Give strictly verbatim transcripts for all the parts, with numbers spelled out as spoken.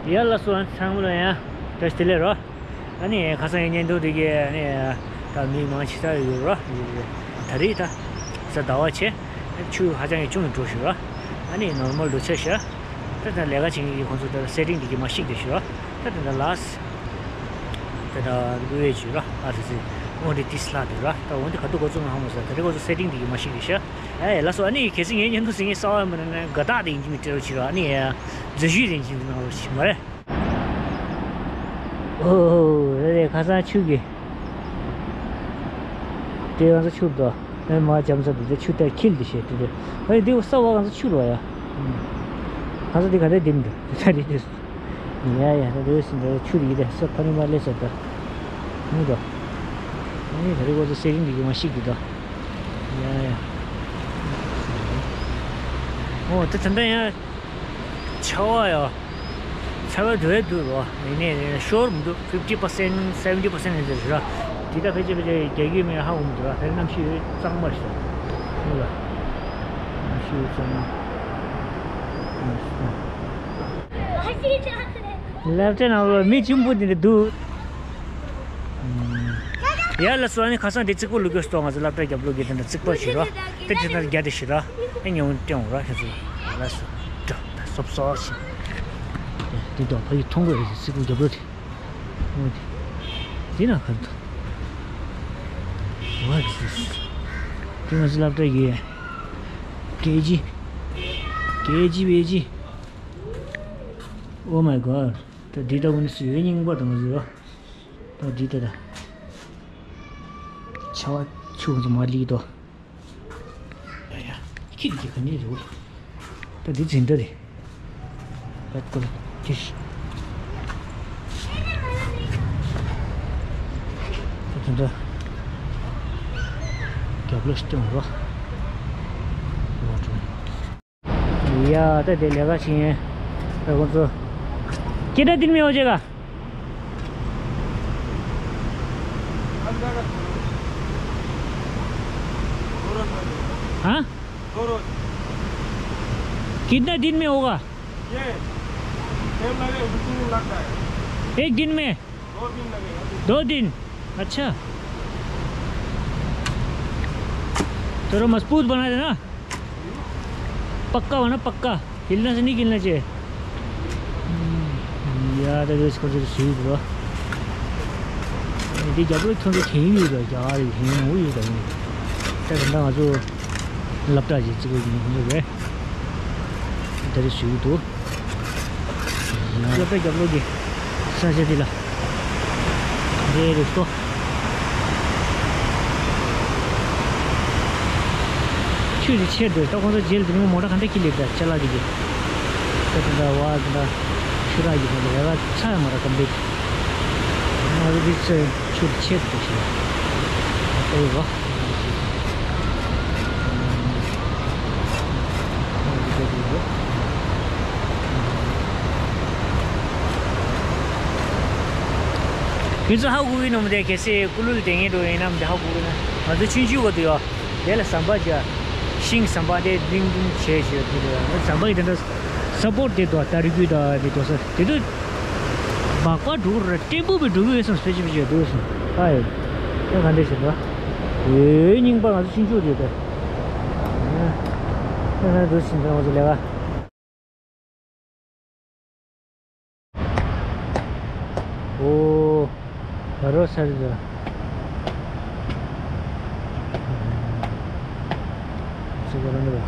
ཡ་ལགས་སོ། ཚང་མ་ལ་ཡང་བཀྲ་ཤིས་བདེ་ལེགས་རོ། ཨ་ནི་ཁ་སང་ཡང་བརྙན་ཐུང་དེ་གས་ཨ་ནི་ད་མི་མང་ཆེ་ས་ཡོད་རོ། ད་རེས་ད་གཟའ་ཟླ་བ་ཆེ་ཆུ་ཧ་ཅང་གི་ཆུང་དུ་འགྲོ་ཞུ་རོ། ཨ་ནི་ནོར་མལ་འགྲོ་ཆ་ཤ། ད་ད་ལས་ཀ་བྱེད་མཁན་གྱི་ཁོང་ཚོ་ད་སེ་ཊིང་དེ་གས་མ་ཤེས་དེ་ཞུ་རོ། ད་ད་ད་ལགས། ད་ད་བླུག་ཡས་ཞུ་རོ། ཨ་རེ་སི་འོ་དེ་ཏིས་ལ་དེ་རོ། ད་འོ་དེ་ག་དུ་གོ་ཚོད་ང་ཧ་མ་སོ། ད་རེས་ཁོང་ཚོ་སེ་ཊིང་དེ་གས་མ་ཤེས་དེ་ཤ། ཨེ་ལགས་སོ། ཨ་ནི་གལ་སྲིད་ངའི་བརྙན་ཐུང་གཟིགས་མཁན་གསར་པ་མིན་ན་དགའ་རྟགས་དེ་ཡིན་གྱི་མི་སྤྲད་རོགས་བྱེད་རོགས། ཨ་ནི་མཛེས་ཤོས་དེ་ཡིན་གྱི་མི་གནང་རོགས་བྱེད་མ་རེད། ཨོ་རེད་རེད། ཁ་སང་ཆུ་གི་དེ་ང་ཚོ་ཆུ་དོ་ཨེ་མ་འཇམ་ས་དེ་དེ་ཆུ་དེ་འཁྱིལ་དེ་བྱས་དེ་དེ། ཨ་ནི་དེ་གསར་པ་ང་ཚོ་ཆུ་རོ་ཡ། ཁ་སང་དེ་ག་དེ་དེ་མི་འདུག་དེ་ད་རེད་དེ། ཡ་ཡ་ད་དེ་ཟིན་དེ་ཆུ་དེ་ཡི་དེ་ས་ཕ་ནི་མ་ལས་ས་དེ་མི་འདུག་ཨ་ནི་ད་རེས་ཁོ་ཚོ་སེ་ཊིང་དེ་གས་མ་ཤེས་དེ་དོ། ཡ་ཡ། ཨོ་དེ་ད་ལྟ་ཡང་ཆར་པ་ཡ། ཆར་པ་དུ་བས་དུ་རོ། ཡིན་ནའི་ཤོར་མི་འདུག fifty percent, seventy percent ཡིན་ཟེར་ར། དེ་ད་ཕལ་ཆེར་ཕལ་ཆེར་རྒྱག་གི་མེད་ཧ་གོ་མི་འདུག་ར། ཕལ་གནམ་གཤིས་གཙང་མ་ཞིག་འདུག་ལ། གནམ་གཤིས་གཙང་མ། སློབ་གྲྭ་ནང་ལ་མི་ཆེན་པོ་དེ་འདྲ་འདུག་ཡ་ལགས་སོ། ཨ་ནི་ཁ་སང་དེ་རྩིག་པ་བླུག་གི་སྟོང་ང་ཚོ་སློབ་གྲྭ་རྒྱབ་ལོགས་ཀྱི་དེ་འདྲ་རྩིག་པ་ཞིག་ར། དེ་དེ་ལྟར་རྒྱ་དེ་ཞིག་ར། ཨེ་ཉེ་བོ་སྟོན་ར་ཁྱེད་ཚོ། ལགས་སོ། འགྲོ་ད་སོབ་སོབ་ཞིག་དེ་དོ་ཕ་ཡི་མཐོང་གི་རེད། རྩིག་པ་རྒྱབ་ལོགས་དེ། འོ་དེ། དེ་ན་ག་རེ་འདུག What is this? དེ་ང་ཚོ་སློབ་གྲྭ་གི་ཀེ་ཇི། ཀེ་ཇི་བེ་ཇི། Oh my god. ད་འདི་ལྟ་བུ་ནི་སུ་ཡོད་རྙིང་པ་དང་ཟེར་བ། ད་འདི་ལྟ་ད། ཆ་བ་ཆུ་ཚོད་མ་ལི་དོ། ཡ་ཡ། ཁྱི་འདི་ག་ནས་རེད། ད་འདི་འཛིན་གྲྭ་རེད། ད་ཀོ་ལ་ཁྱི་ཤི། ད་དེ་འདྲ། རྒྱབ་ལོགས་སྟོན་རོགས། ཡ་ད་དེ་ལས་ཀ་བྱེད་ཡིན། ད་ཁོང་ཚོ། कितना दिन में हो जाएगा? हाँ? कितना दिन में होगा? ये टाइम लगे, दो तीन दिन लगता है। एक दिन में? दो दिन लगेगा। दो दिन? अच्छा। थोड़ा मजबूत बना देना। पक्का होना, पक्का। हिलना से नहीं गिरना चाहिए। यार, अगर इसको जरा सही हुआ। འདི་རྒྱབ་ལོགས་ཁྱོད་ཚོ་གྱོན་ཡོད་ད། རྒྱ་གར་གྱོན་ཡོད་ད། ད་ད་ང་ཚོ་སློབ་གྲྭ་ཞིག་བརྩི་དགོས་ཀྱི་ཡོད་རེད། ད་རེས་ཞུ་གི་འདུག་སློབ་གྲྭ་རྒྱབ་ལོགས་ཀྱི་ས་ཆ་འདི་ལ། འདི་རེད་ཤོ། ཆུ་དེ་ཆེར་འདུག་ད་ཁོང་ཚོ་རྗེས་ལ་དེ་མོ་མོ་ཊ་ག་འདྲ་ཁྱེར་སླེབས་ད་ཅ་ལག་དེ་གི། ད་དེ་འདྲ་བ་དེ་འདྲ་ཆུ་རགས་ཀྱི་ཁོང་ཚོ་ལས་ཀ་ཚར་ཡ་མ་རག་གམ་འདུག་ང་ཚོ་འདི་ཚོའི་ཆུ་དེ་ཆེར་འདུག་ཞེས་ཨེ་རོ། ཁྱེད་ཚོ་ཧ་གོ་གི་ནམ་དེ་གལ་སྲིད་ཀུ་ལུ་ལ་དེ་ངེས་འགྲོ་ཡིན་ནམ་དེ་ཧ་གོ་གི་ན། ང་ཚོ་ཆུང་ཆུང་བར་དུ་ཡོད། དེ་ལ་ཟམ་པ་བརྒྱབ། ཤིང་ཟམ་པ་དེ་ལྡིང་ལྡིང་བྱས་བྱས་དེ་ལ་ཟམ་པ་གི་དེ་འདྲ་ས་པོར་ཊི་དེ་དོ་ལྟར་རྒྱུ་དང་དེ་དོ་ས་དེ་དུ་སྦག་སྦག་འགྲོ་གི་རེད། ཏེམ་པོ་བི་འགྲོ་གི་ཡོད་སམ་སྤེ་ཆ་སྤེ་ཆ་འགྲོ་གི་སམ་ཨ་ཡོད། ད་ག་འདྲ་ཞིག་འགྲོ། ཡོད་རྙིང་པ་ང་ཚོ་ཆུང་ཆུང་དེ་དོ། ད་ང་འགྲོ་ཞིང་ད་ང་ཚོ་ལས་ཀ། ཨོ། ད་རོ་ས་རི་ད། ཚིག་པ་རང་གི་བ།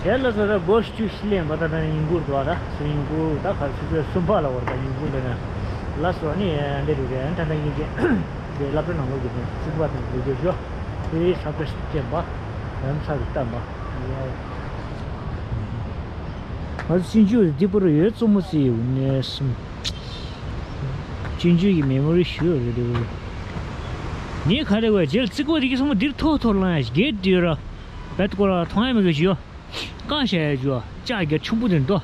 དེ་ལ་ས་ད་སྒོ་བཅུ་ཤི་ལེན་པ་ད་ད་ཉིན་གུར་དུ་བ་ད་སུ་ཉིན་གུར་ད་ག་ཚོད་ཚོད་གསུམ་པ་ལ་བར་ད་ཉིན་གུར་ལ་ན་ལ་སོ་ནི་འདི་རུ་རེ་ད་ད་ཉིན་གྱི་དེ་ལབ་པའི་ནང་ལོགས་ཀྱི་ཚིག་པ་དང་ལུས་རྒྱུ་ཞོ། དེ་ས་ད་སྐྱེན་པ་ཡང་ཚ་གི་བཏབ་པ། ང་ཚོ་ཆུང་ཆུང་རེད། འདི་པར་ཡོད་གཙོ་མོ་ཚོའི་ཡོད་ནས་སུམ། ཆུང་ཆུང་གི་མེ་མོ་རི་ཞུ་ཡོད་རེད་འདུག་ངས་ག་རེ་བས་རྗེས་རྩིག་པ་རིག་གི་སོང་མ་འདིར་ཐོག་ཐོག་ལངས་ཡ་ཞིག་གེད་འདི་ཡོད་ར། བེད་ཀོ་ར་མཐོང་ཡ་མི་དགོས་ཞུ་ཡོད། བཀག་བཞག་ཡ་ཞུ་ཡོད། ལྕགས་རྒྱ་ཆུང་པོ་དེ་འདུག་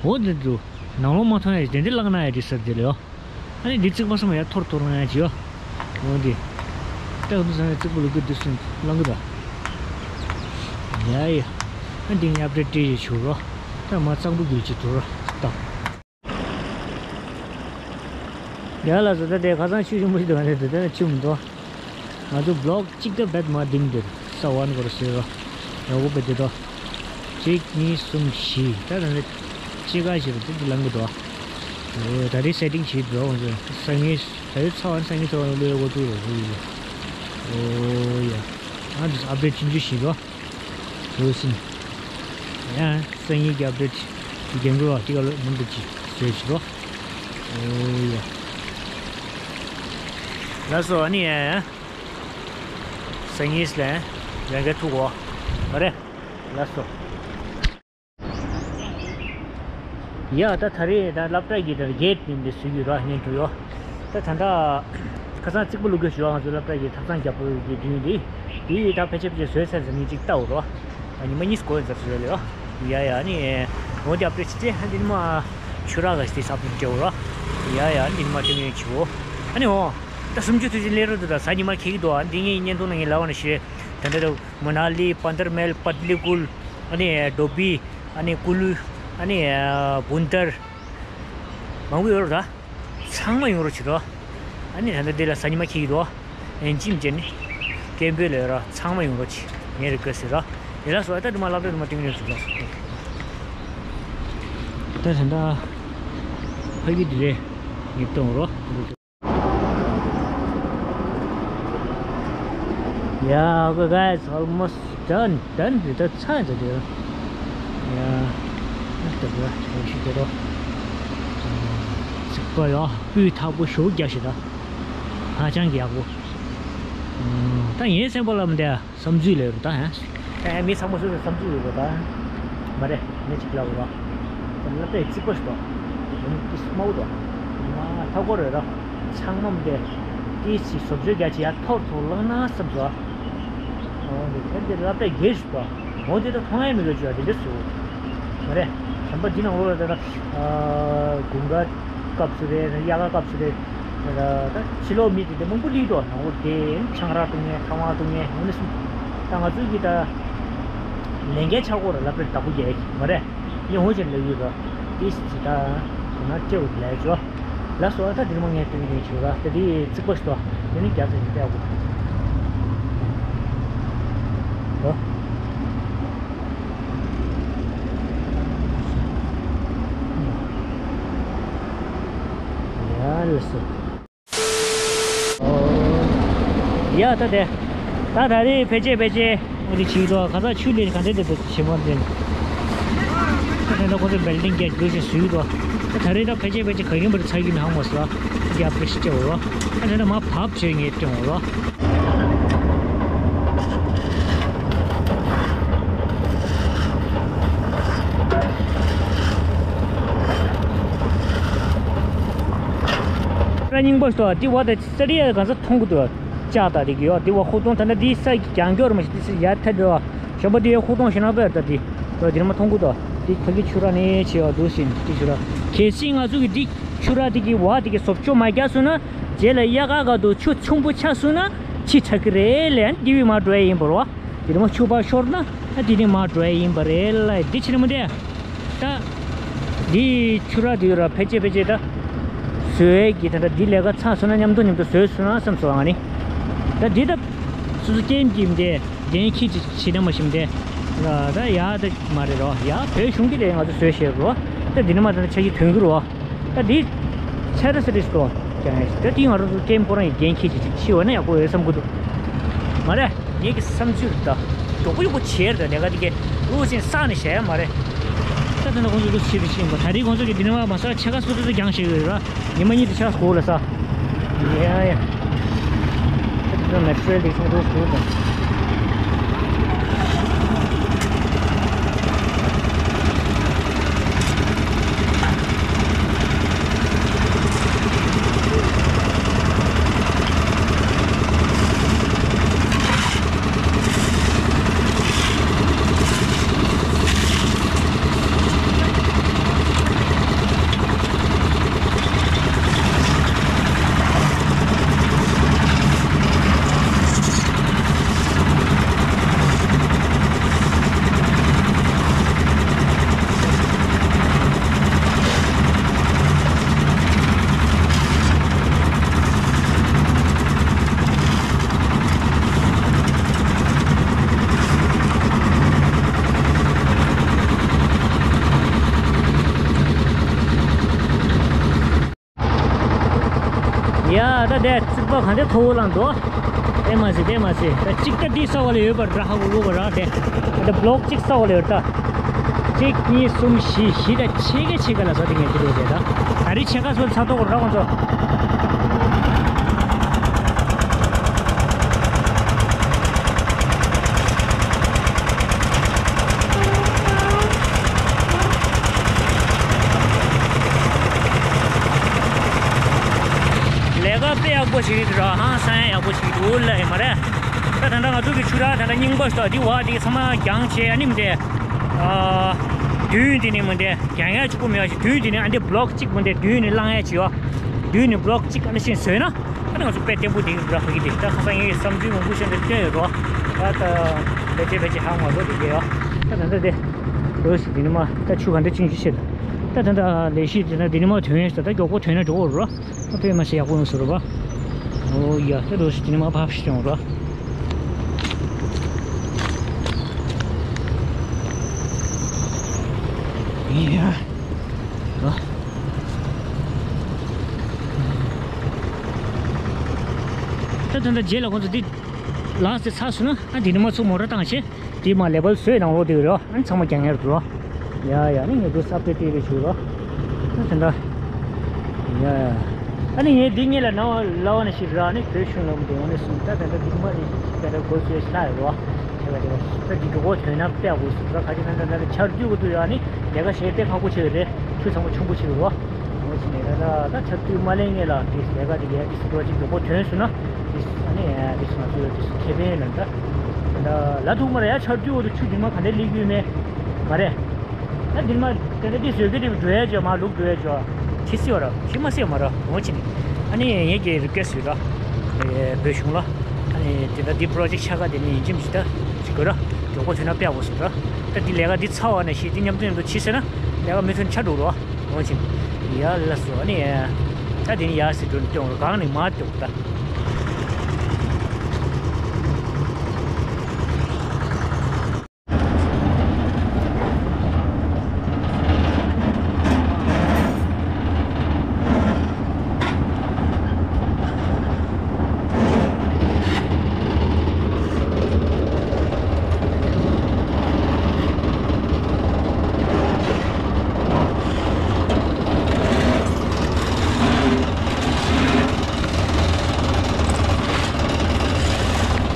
འོ་འདི་འདུག་ནང་ལོགས་མ་མཐོང་ཡ་ཞིག་དེ་འདི་བརླག་ན་ཡ་འདི་ཟེར་དེ་ལ་ཡོད། ཨ་ནི་འདི་རྩིག་པ་སོང་མ་ཡ་ཐོར་ཐོར་ལངས་ཡ་ཞིག་ཡོད། འོ་འདི། ལྟ་བུ་ཚང་ཡ་རྩིག་པ་ལུག་གི་འདི་སུ་ལངས་གི་ད། ཡ་ཡ། ཨ་འདི་ངས་ཨབ་ཌེཊ་སྤྲད་ཡོད་ཆུ་རོ། ད་མ་གཙང་པོ་གྱུར་ཅིག་འགྲོ་རོ། ད། ཡ་ལགས་སོ། ད་དེ་ཁ་སང་ཆུ་ཆེན་པོ་ཞིག་འདུག་རེད། དེ་ད་ཆུ་མི་འདུག་ང་ཚོ་བི་ལོག་གཅིག་ད་བེད་མ་འདིམ་འདིར་ས་ཝན་གོར་ཟེར་རོ། ཡག་པོ་བེད་དེ་དོ། གཅིག་གཉིས་གསུམ་བཞི། ད་ད་ནི་གཅིག་ག་ཞིག་རེད། དེ་དེ་ལང་གི་འདུག་ཨོ་ད་རེས་སེ་ཊིང་བྱེད་འགྲོ། ང་ཚོ་སང་ཉིན་ད་རེས་ཚ་བ་སང་ཉིན་ཚ་བ་ལོས་འགོ་བཙུགས་རོགས་ཞུ་ཡིན། ཨོ་ཡ། ཨ་འདི་ཨབ་ཌེཊ་ཆུང་ཆུང་ཞིག་རོ། ཨོ་སིན། ཡ་སང་ཉིན་གྱི་ཨབ་ཌེཊ་གི་རྒན་གོ་བ་ཏི་ཀ་ལོ་མུན་དུ་ཅི་བཟོས་ཞིག་རོ། ཨོ་ཡ། ལགས་སོ། ཨ་ནི་ཡ་ཡ། སང་ཉིན་ལ་རང་ག་ཐུག་གོ། ཨ་རེ། ལགས་སོ། ཡ། ད་ད་རེས་ད་སློབ་གྲྭ་གི་ད་གེ་ཊི་ནས་འདི་བཟོས་ཡོད་ར། སྙན་ཐོ་ཡོད། ད་ད་ད་ཁ་སང་རྩིག་པ་བླུག་གི་ཞུ་བ། ང་ཚོ་སློབ་གྲྭ་གི་ཐབ་ཚང་རྒྱག་པོ་གི་མདུན་འདི་འདི་ད་ཕལ་ཆེར་ཕལ་ཆེར་བཟོས་ཚར་ཟིན་ནི་ཅིག་ལྟ་འོ་ར། ད་ཉི་མ་གཉིས་འགོར་ཡོད་ཚར་བཟོས་ལེ་ཡོད། ཡ་ཡ། ཨ་ནི་འོ་འདི་ཨབ་ཌེཊ་བྱས་ཏེ་འདི་ནི་མ་ཆུ་རག་ག་ཞིག་དེ་ས་ཕུར་སྤྲད་འོ་ར། ཡ་ཡ། འདི་ནི་མ་སྤྲད་ངེས་ཆུ་འོ། ཨ་ནི་འོ། ད་སུམ་ཅུ་དུས་ཆེན་སླེབས་རོགས་འདུག་ད་གཟའ་ཉི་མ་ཁེལ་གི་འདུག་ཨ་འདི་ངས་བརྙན་ཐུང་ནང་ངས་ལབ་པ་ནང་བཞིན་ད་ད་ད་མ་ན་ལི། པན་དར་མལ། པཏ་ལི་ཀུལ། ཨ་ནི་ཌོ་བི། ཨ་ནི་ཀུ་ལུ། ཨ་ནི་བུན་ཏར། མང་པོ་ཡོད་རེད་ད། ཚང་མ་ཡོང་རོགས་བྱེད་རོགས། ཨ་ནི་ད་ལྟ་འདི་ལ་གཟའ་ཉི་མ་འཁེལ་གྱི་འདུག་ཨེ་འཇིམ་བྱས་ནས་སྐད་འབོད་ལས་རོགས། ཚང་མ་ཡོང་རོགས་བྱེད། ངའི་རི་ཀུ་ཨེ་སི་ཊི་རོགས། ཡ་ལགས་སོ། ད་དུ་མ་ལབ་ད་དུ་མ་ཏིང་རེ་ཞུ་ལགས་སོ། ད་ད་ད་ཕ་གི་འདི་རེད། ངེས་གཏོང་རོགས། Yeah, okay, guys, almost done. Done with the science, dear. Yeah. That's the good. What should get off? སྲིད་པ་ཡོད། སྤུས་དག་པོ་ཞོ་རྒྱག་ཞིག་ད། ཧ་ཅང་གི་ཡག་པོ། ད་ངའི་སེམས་པ་ལ་མི་འདྲ་བསམ་ཚུལ་ལས་རུ་ད་ཧ། ཨེ་མི་ཚང་མ་སོ་སོའི་བསམ་ཚུལ་ཡོད་པ་ད། མ་རེད། ངས་གཅིག་ལབ་དགོས་ར། ད་སློབ་གྲྭའི་རྩིག་པ་ཞིག་འདུག་ཨ་ནི་ཏིས་དམའ་བོ་འདུག་མ་མཐའ་འཁོར་རེད་ར། ཚང་མ་མི་འདྲ། ཏིས་ཞིག་བཟོ་བཅོས་རྒྱག་ཅིག་ཡར་མཐོར་མཐོར་བསླངས་ན་བསམ་སོང་། འོ་འདི་ཐེར་འདི་སློབ་གྲྭ་སྒེར་ཞིག་འདུག་འོ་འདི་ད་མཐོང་ཡ་མི་དགོས་བྱུང་བ་དེ་འདྲ་བཟོ། མ་རེད། གཞན་པ་འདི་ནང་ལོགས་ལ་ད་ལྟ་དགུན་ཁ་སྐབས་སུ་རེད། དབྱར་ཁ་སྐབས་སུ་རེད། ད་ཕྱི་ལོགས་མི་དེ་འདྲ་མང་པོ་སླེབས་འདུག་ནང་ལོགས་དེ་ཆང་རག་འཐུང་མཁན། ཐལ་བ་འཐུང་མཁན། འོ་ནི་སུ། ད་ང་ཚོའི་གི་ད་ལས་འགན་ཆགས་སྐོར་ལ་སློབ་གྲྭ་བདག་པོ་རྒྱག་མ་རེད། ངས་འོ་ཞེས་ལབ་ཡོད་ར། དེ་སི་ད་དེ་ན་སྤྲེའུ་ལས་ཅོ། ལགས་སོ། ད་དེ་རིང་མ་ངས་སྟོན་གྱི་ཡིན་ཆོས་ར། ད་དེ་རྩིག་པ་ཞིག་ཏོ། དེ་ནི་རྒྱ་ཚ་ཡིན་པས་གོ། ཨོ། ཡ་ལགས་སོ། ཡ་ད་དེ། ད་ད་རེས་ཕལ་ཆེར་ཕལ་ཆེར་འོ་དེ་བྱིས་དོ། ག་ས་ཆུ་ལེན་ག་འདྲ་དེ་དེ་བྱེད་མ་དེ། ད་དེ་འདྲ་ཁོ་ཚོ་བེལ་ཌིང་རྒྱག་རྒྱུ་ཞིག་བཟོས་དོ། ད་ད་རེས་ད་ཕལ་ཆེར་ཕལ་ཆེར་ག་ཡིན་པར་ཚར་གྱི་མི་ཧ་མ་སོ། རྒྱ་པེ་ཤི་ཅེ་འོ། ད་དེ་ད་མ་བབ་བྱས་ངས་སྟོན་འོ། ར་རྙིང་པ་ཞིག་འདུག་འདི་བ་དང་ས་རི་ཡ་གང་ས་མཐོང་གི་འདུག་ལྕགས་དང་དེ་གི་ཡོད། འདི་བ་ཧུ་ཏོང་ད་ནི་འདི་ས་གི་གྱང་སྐྱོར་མ་ཞིག་འདི་ས་ཡ་ཐལ་འདྲ་བ། གཞན་པ་འདི་ཡ་ཧུ་ཏོང་ཞེ་ན་པའི་ད་འདི་འདི་ནི་མ་མཐོང་གི་འདུག་འདི་ཕ་གི་ཆུ་ར་ནི་ཆེ་བ་འདུག་ཟིན་འདི་ཆུ་ར། གལ་སྲིད་ང་ཚོ་གི་འདི་ཆུ་ར་འདི་གི་བ་འདི་གི་བཟོ་བཅོས་མ་རྒྱག་སོང་ན་རྗེས་ལ་དབྱར་ཁ་ག་དུ་ཆུ་ཆུང་པོ་ཆགས་སོང་ན་ཕྱི་ཆགས་ཀྱི་རེད་ལན་འདི་བི་མ་འགྲོ་ཡ་ཡིན་པ་རོ། དེ་རིང་མ་ཆུ་ཕར་ཤོར་ན་ཨ་དེ་ནི་མ་འགྲོ་ཡ་ཡིན་པ་རེད་ལ། འདི་ཕྱི་ནས་མ་འདྲ། ད་འདི་ཆུ་རགས་དེ་ར་ཕལ་ཆེར་ཕལ་ཆེར་ད་བཟོ་ཡས་ཀྱི་ད་ད་འདི་ལས་ཀ་ཚར་སོང་ན་མཉམ་དུ་མཉམ་དུ་བཟོས་སོང་ན་བསམ་སོང་ཨ་ནི། ད་འདི་ད་སོ་སོ་སྐྱེམ་གྱི་མི་འདྲ་འགན་འཁྱེར་ཅིག་བྱེད་ན་མ་ཤེས་མི་འདྲ། ད་ཡ་ད་མ་རེད་རོ། ཡ་བོད་གཞུང་གི་ལས་ང་ཚོ་བཟོས་བཞག་རོ། ད་འདི་ནི་མ་ད་ཆ་གི་དོན་གྱི་རོ། ད་འདི་ཆ་ར་ས་རིས་ཏོ་ཀྱང་ཡ་ཞིག་ད་འདི་ང་རང་ཚོ་ཀེམ་ཁོ་རང་གི་འགན་འཁྱེར་ཅིག་ཅིག་ཤི་བ་ན་ཡག་པོ་ཡོད་བསམ་གི་འདུག་མ་རེད། ངེད་ཀྱི་བསམ་ཚུལ་ད་མགྱོགས་པོ་མགྱོགས་པོ་བྱེད་ད་ལས་ཀ་འདི་གས་ལོ་ཅན་བསགས་ནས་བྱས་ཡ་མ་རེད། ད་ད་ནི་ཁོང་ཚོ་ལོ་ཕྱི་རུ་ཕྱིན་པ་ད་རེས་ཁོང་ཚོ་གི་འདི་ནི་མ་མ་ས་ཆ་ག་སོ་སོ་སོ་རྒྱང་ཞིག་ཡོད་ར། ཉི་མ་གཉིས་དེ་ཆགས་སྒོ་ལ་ས། ཡ་ཡ། ད་ནེ་ཆུ་རལ་ལེགས་སོང་རོགས་སྒོ་དང་། ད་དེ་རྩིག་པ་ག་འདྲ་མཐོ་བོ་ལངས་འདུག་དེ་མ་ཟེར་དེ་མ་ཟེར། ད་གཅིག་ད་འདི་ས་འོག་ལ་ཡོད་པ་ར། ཧ་གོ་གོ་ར། དེ་ད་བློག་གཅིག་ས་འོག་ལ་ཡོད་ད། གཅིག་གཉིས་གསུམ་བཞི། བཞི་ད་ཕྱེད་ཀ་ཕྱེད་ཀ་ལ་ས་དེ་ངས་ཅི་འདུག་དེ་ད། ད་རེས་ཕྱེད་ཀ་སོ་ཚ་ཏོག་ར་ཁོང་ཚོ། ལས་ཀ་དཔེ་ཡག་པོ་ཞིག་རེད་ར། ཧང་སང་ཡག་པོ་ཞིག་འདུག་ལ་ཡིན་མ་རེད། ད་ད་ལྟ་ང་ཚོ་གི་ཆུ་རགས་ད་ལྟ་རྙིང་པ་ཞིག་འདུག་འདི་བ་འདི་ཚང་མ་རྒྱང་བྱས། ཨ་ནི་མི་འདྲ། ཨ། མདུན་འདི་ནི་མི་འདྲ། རྒྱང་ཡ་གཅིག་པོ་མེད་པ་ཞིག་མདུན་འདི་ནི་ཨ་འདི་བློག་གཅིག་མི་འདྲ། མདུན་ནི་བླང་ཡ་ཅིག་ཡོད། མདུན་ནི་བློག་གཅིག་ཨ་ནི་ཤིང་བཟོས་ན་ཨ་ནི་ང་ཚོ་དཔེ་བརྟན་པོ་འདི་ར། ཕ་གི་འདི་ད་ཁ་སང་ངས་བསམ་ཚུལ་མང་པོ་བཤད་འདི་སྟོན་ཡོད་རོ། ད་ད་ཕལ་ཆེར་ཕལ་ཆེར་ཧ་མ་གོ་འདི་གས་ཡོད། ད་ད་ད་དེ་འོ་ཞིག་འདི་ནི་མ་ད་ཆུ་ག་འདྲ་ཆུང་ཆུང་ཤེས། ད་ད་ད་ལས་གཞི་འདི་ན་འདི་ནི་མ་ཐོན་ཡ་ཞིག་ད་ད་མགྱོགས་པོ་ཐོན་ན་འགྲོ་གོ་རོ། ད་དཔེ་མ་ཤེས་ཡག་པོ་ཡོང་ཟེར་རོ་བ། ཨོ་ཡ། ད་འགྲོ་ཞིག་དེ་ནི་མ་ཕབ་ཞིག་ཡོང་རོ། ཡ། ད་ད་ད་རྗེས་ལ་ཁོང་ཚོ་འདི་ལངས་ཏེ་ཚར་སོང་ན་ཨ་འདི་ནི་མ་ཚུར་མོ་ཊ་བཏང་བྱས། དེ་མ་ལེ་བལ་བཟོས་ནང་ལོགས་དེ་རོ། ཨ་ནི་ཚང་མ་རྒྱང་ཡར་འགྲོ། ཡ་ཡ། ཨ་ནི་ངས་དུ་སབ་ཏེ་ཏེ་རེ་ཞུ་རོ། ཨ་དེ་འདྲ། ཡ་ཡ། ཨ་ནི་ངས་འདི་ངེད་ལ་ནང་ལ་བ་ནས་ཤི་ར་ནི་བོད་གཞུང་ལམ་དེ་འོ་ནས་སུ་ད་དེ་འདྲ་འདི་མ་རེད། དེ་འདྲ་གོ་ཚོད་ཤ་ཡོད་རོ། དེ་བ་དེ་བ་ད་འདི་གི་གོ་ཐོན་ན་དཔེ་གོ་སུ་ར། ཁ་ཅིག་ན་ད་ད་ཆར་དུས་གོ་དུ་ཡ་ནི་ལས་ཀ་བྱེད་དཔེ་ཁག་པོ་ཆེ་བ་རེད། ཆུ་ཚང་མ་ཆུང་པོ་ཆེ་བ་རོ། འོ་ཅི་ནས་ད་ད་ད་ཆར་དུས་མ་ལེན་ངེད་ལ་དེ་ལས་ཀ་དེ་ག་དེ་སུ་ར་ཅིག་གི་གོ་ཐོན་སུ་ན། དེ་ཨ་ནི་དེ་སུ་ང་ཚོ་དེ་སུ་ཁེ་ཕན་ལ་ད། ད་ལ་ཐུག་མ་ར་ཡ། ཆར་དུས་འོ་དུ་ཆུ་འདི་མ་ག་འདྲ་ལི་གུ་མེད་མ་རེད། ད་འདི་མ་དེ་འདྲ་འདི་བཟོས་གི་དེ་འགྲོ་ཡ་ཅོ་མ་ལུག་འགྲོ་ཡ་ཅོ། ཁྱི་སི་བ་ར་ཁྱི་མ་སི་མ་ར། འོ་ཅི་ནི་ཨ་ནི་ངེད་ཀྱི་རི་ཀེ་སི་ཡོད་ར། བོད་གཞུང་ལ་ཨ་ནི་དེ་འདྲ་འདི་པོ་རོ་ཇེཀ་ཆ་ག་དེ་ནི་ཡིན་གཅིག་མིན་གཅིག་ད་ཅིག་དགོས་ར། མགྱོགས་པོ་ཐོན་ན་དཔེ་ཡག་པོ་སོང་ར། ད་འདི་ལས་ཀ་འདི་ཚར་བ་ནས་ཤི་འདི་མཉམ་དུ་མཉམ་དུ་ཕྱི་ཟེར་ན་ལས་ཀ་མི་ཐོན་ཆ་འགྲོ་ར། འོ་ཅི་ཡ་ལ་སོ་ཨ་ནི་ད་དེ་ནི་ཡ་སི་འགྲོ་ནི་སྟོན་ར། གང་ནི་མ་སྟོན་ད།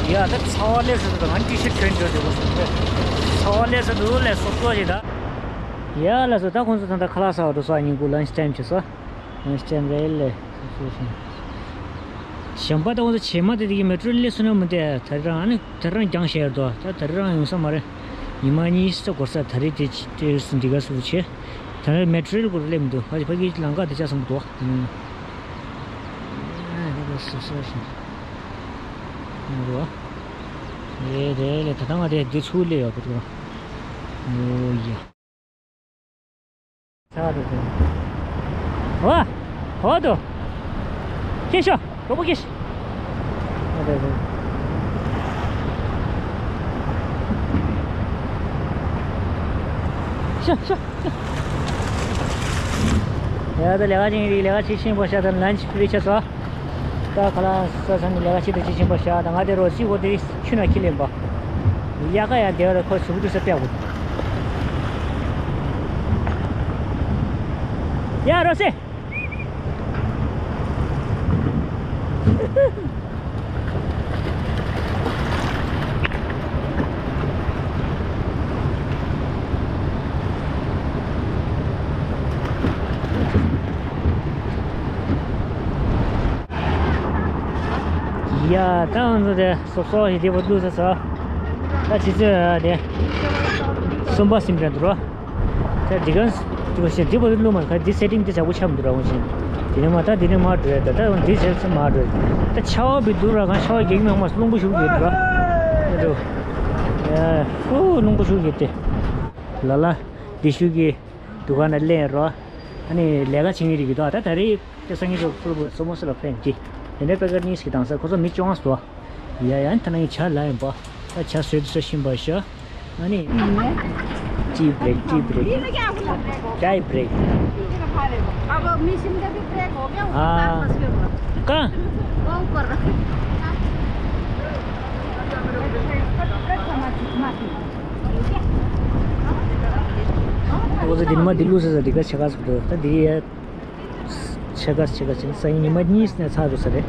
ཡ་ད་ཚ་བ་ལས་སུ་འདུག་ང་ཊི་ཤར་ཊི་གྱོན་འགྲོ་འདུག་ཚ་བ་ལས་སུ་འདུག་ལས་སོ་སོ་ཞིག་ད། ཡ་ལ་སོ་ད་ཁོང་ཚོ་ད་ད་ཁ་ལག་ཟ་བ་འགྲོ་ས། ཉིན་གུང་ལན་ཆི་ཊའིམ་བྱེད་ས། ལན་ཆི་ཊའིམ་རེད་ལས་སོ་སོ་ཞིག་ཞིམ་པ་ད་ཁོང་ཚོ་བྱེ་མ་དེ་དེ་གི་མེ་ཊོ་རེ་ལས་སོ་ན་མི་དེ་ད་རང་ཨ་ནི་ད་རང་རྒྱང་ཤེར་དོ། ད་ད་རང་ཡོང་ས་མ་རེད། ཉི་མ་གཉིས་ས་འགོར་ས། ད་རེས་དེ་དེ་འདི་ག་སུ་བྱེད། ད་རེས་མེ་ཊོ་རེལ་སྐོར་སླེབས་འདུག་ཕ་གི་ཕ་གི་ལམ་ཁ་དེ་ཆ་ཚང་པོ་འདུག་ཨ་ནི་སོ་སོ་ཞིག་ཡོང་རོགས། རེད་རེད་ལས། ད་ལྟ་ང་དེ་འདི་ཚུར་སླེབས་ཡོད་པ་འདུག་ཨོ་ཡ། ཆག་འདུག་ཟེར། ཝ། ཧོ་དོ། ཁྱེར་ཤོག་རོགས་པ་ཁྱེར་ཤོག་ཤོག་ཤོག་ཤོག་ཡ་ད་ལས་ཀ་ཅིག་རིགས་ལས་ཀ་ཅིག་ཕྱིན་པ་ཤ་ད་ལན་ཆི་ཕི་རི་ཆ་ཚོ། ད་ཁ་ལག་ཟ་ས་ནི་ལས་ཀ་ཆེད་དུ་ཅི་ཕྱིན་པ་ཤ་ད་ང་དེ་རོ་སི་གོ་དེ་ཆུ་ན་ཁྱི་ལེན་པ། ཡ་ཀ་ཡ་དེ་བ་ཁོ་སུ་བུ་ཏུ་ས་པེ་གོ། ཡ་རོ་སེ། ཡ་ད་ང་ཚོ་དེ་སོ་སོ་ཞིག་དེ་བ་བླུགས་ས་ས། ད་ཆུ་ཚོད་དེ་གསུམ་པ་ཟིན་པ་འདུག་རོ། ད་འདི་ག་འདི་བ་ཞིག་འདི་བ་བླུགས་མ་ཁ་འདི་སེ་ཊིང་འདི་བྱ་བོ་ཆགས་མི་འདུག་ར། འོ་ཞིག་དེ་ནས་མ་ད་འདི་ནས་མ་འགྲོ་ཡ། ད་ད་འདི་བྱས་ཚེ་མ་འགྲོ་ཡ། ད་ཆར་པ་བི་འདུག་ར། གང་ཆར་པ་རྒྱག་མི་ཡོང་མ་རླུང་བུ་ཞུགས་ཡོད་འདུག་ར། འདུག་ཧུ་རླུང་བུ་ཞུགས་ཡོད་དེ། ལ་ལ་འདི་ཤུགས་ཀྱིས་འདུ་ཁང་ནང་སླེབས་རོགས། ཨ་ནི་ལས་ཀ་བྱེད་མཁན་རིགས་ཀྱི་དོ། ད་ད་རེས་དེ་སང་ཉིན་ཚོ་ཕུར་བུ་སོ་མོ་སོ་ལ་ཕན་གྱི་དེ་འདྲའི་པེ་ཀར་གཉིས་ཀྱི་དང་ས་ཁོ་ཚོ་མི་ཅོང་སོ། ཡ་ཡ་ད་ནང་ཆ་ལ་ཡིན་པ། ད་ཆ་བཟོས་དུ་ས་ཤིན་པ་ཤ། ཨ་ནི་ཊི་བྷི་རེག་ཊི་བྷི་རེག་ཊི་བྷི་རེག་ཨ། ཀ། འོ་ཙི་འདི་ཉི་མ་འདི་ལུས་ཟེར་ཟེར་འདི་ག་ཆེ་ཁ་ཟེར་འདུག་ད་འདི་ཡ། ཆེ་ཁ་ཆེ་ཁ་ཆེ་ས་ཡིན་ཉི་མ་གཉིས་ནས་ཚར་འདུག་ས་རེད།